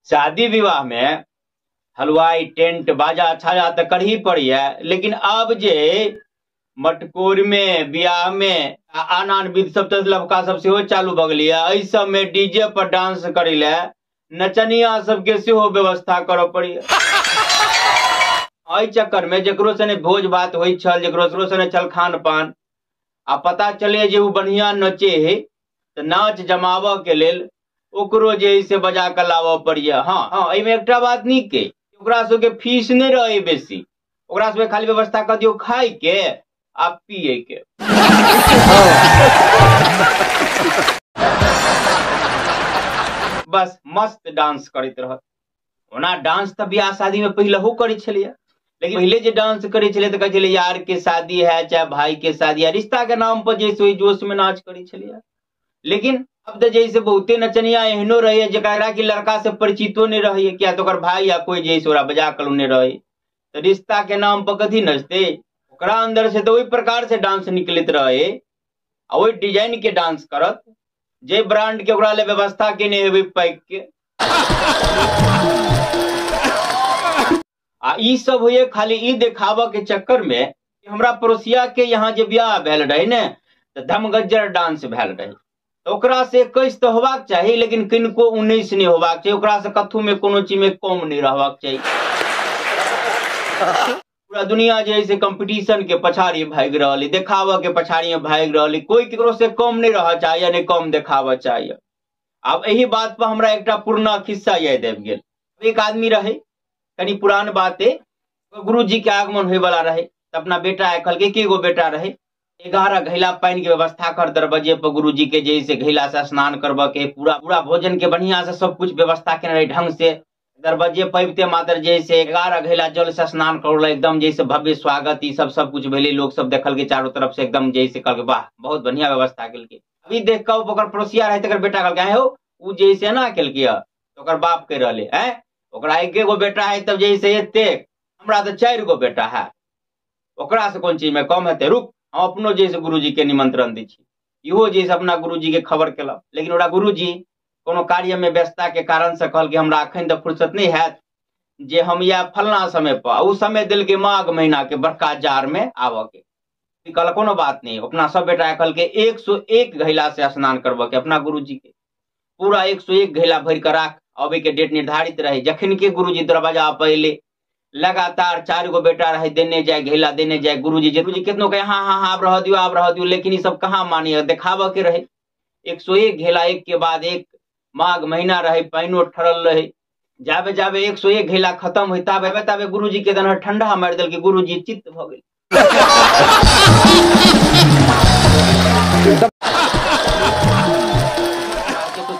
शादी विवाह में हलवाई टेंट बाजा छाजा तो करही पड़िए, लेकिन अब जे मटकोर में बियाह में आन आन विध सब तो लबका सब सेहो चालू भऽ गेलैए। एहि सब में डीजे पर डांस करै लए नचनिया सबके सेहो व्यवस्था करऽ पड़ैए। एहि चक्कर में जकरो सने भोज भात होइ छल, जकरो सने छल खान पान, आ पता चले जे ओ बढ़िया नचे है तऽ नाच जमाबऽ के लेल ओकरो जे से बजा कऽ लाबऽ पड़ैए। हाँ हाँ, एहिमे एकटा बात नीक अइ, ओकरा सबके फीस नहि रहै बेसी, ओकरा सबके खाली व्यवस्था कऽ दियौ खाय के आ पिए के। बस मस्त डांस करैत रहत। ओना डांस तऽ बियाह शादी में पहिलहो करै छलियै, लेकिन पहिले जे डांस करै छलियै तऽ कहै छलियै यार के शादी है चाहे भाई के शादी है, रिश्ता के नाम पर जे ओहि जोश में नाच करै छलियै। लेकिन अब तऽ जैसे बहुते नचनिया एहनो रहैए जकरा कि लड़का से परिचितो नहि रहैए, किया तऽ ओकर भाई या कोई जे ओकरा बजा कऽ नहि रहै, तऽ रिश्ता के नाम पर कथी नचतै। ओकरा अंदर से तऽ ओहि प्रकार से डांस निकलैत रहे आ ओहि डिजाइन के डांस करत जे ब्रांड के ओकरा ले व्यवस्था केने हेबै पैक के। आ ई सब होइए खाली ई देखाबऽ के चक्कर में। हमरा पड़ोसिया के यहाँ जे बियाह भेल रहे ने तऽ धमगज्जर डांस भेल रहे, तऽ ओकरा से 21 तऽ होबाक चाही, लेकिन किनको 19 नहि होबाक चाही, ओकरा से कथू में कोनो चीज में कम नहि रहबाक चाही। पूरा दुनिया जे है से कंपटीशन के पछाड़ी भागि रहल है, देखाबऽ के पछाड़ी में भागि रहल है, कोई केकरो से कम नहीं रह चाहिए, नहीं कम देखाबऽ चाहिए। आब एही बात पर हमरा एकटा पुरना खिस्सा याद आबि गेल। एक आदमी रहे, कनी पुरान बात है, गुरुजी के आगमन होय वाला रहे, तऽ अपना बेटा कहलकै, एके गो बेटा रहे, 11 घैला पानि के व्यवस्था कर दरवाजे पर गुरुजी के जे से घैला से स्नान करबऽ के, पूरा पूरा भोजन के बढ़िया से सब कुछ व्यवस्था केने रहे ढंग से। दरवाजे पबिते मात्र जे से 11 घैला जल से स्नान करौल, एकदम जैसे भव्य स्वागत ई सब सब कुछ भेलै। लोग सब देखलकै चारू तरफ से, एकदम जैसे कहलकै वाह बहुत बढ़िया व्यवस्था केलकै। अभी देख कऽ ओकर पड़ोसिया रहे तकर बेटा कहलकै आँय हौ उ जे से एना केलकै हँ, ओकर बाप कहि रहलै आँय ओकरा एके गो बेटा है तब जे से एतेक, हमरा तऽ 4 गो बेटा है, ओकरा से कोन चीज में कम हेतै, रुक हम अपनो जे से गुरुजी के निमंत्रण दै छी। इहो जे से अपना गुरुजी के खबर केलक, लेकिन ओकरा गुरुजी कोनो कार्य में व्यस्तता के कारण से कहलकै हमरा अखन तऽ फुर्सत नहीं हैत जे हम या फलना समय पर, ओ समय देलकै माघ महीना के बड़का जाड़ में आबऽ के। कहलक कोनो बात नहीं, अपना सब बेटा कहलकै 101 घैला से स्नान करबऽ के अपना गुरुजी के, पूरा 101 घैला भरि कऽ राख, अबै के डेट निर्धारित रहे। जखन के गुरुजी दरवाजा पर एले, लगातार 4 गो बेटा रहे, देने जाय घैला देने जाय गुरुजी, गुरुजी केतनो कहे हाँ हाँ हाँ आब रह दियौ आब रह दियौ, लेकिन ई सब कहाँ मानिए, देखाबऽ के रहे। 101 घैला एक के बाद एक, माघ महीना रहे, पानिओ ठरल रहे, जाबे जाबे 101 घैला खत्म होय ताबे ताबे गुरुजी के दनहर ठंडा मारि देलकै, गुरुजी चित्त भऽ गेल।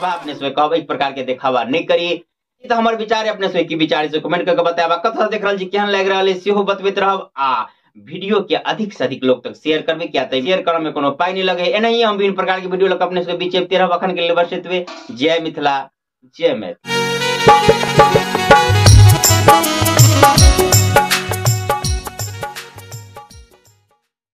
अपने से कहब एक प्रकार के देखावा नहीं करी, तऽ हमर विचार अपने से की विचार से कमेंट करके बतायब। कतऽ देख रहल छी, केहन लागि रहल अछि सेहो बतबैत रहब, आ वीडियो के अधिक से अधिक लोग तक शेयर करबै, किया तऽ शेयर करऽ में कोनो पाइ नहि लगे। एनाहिए हम विभिन्न प्रकार के वीडियो लऽ कऽ अपने सबके बीच अबिते रहब। अखन के लेल बस एतबे। जय मिथिला, जय मैथिली।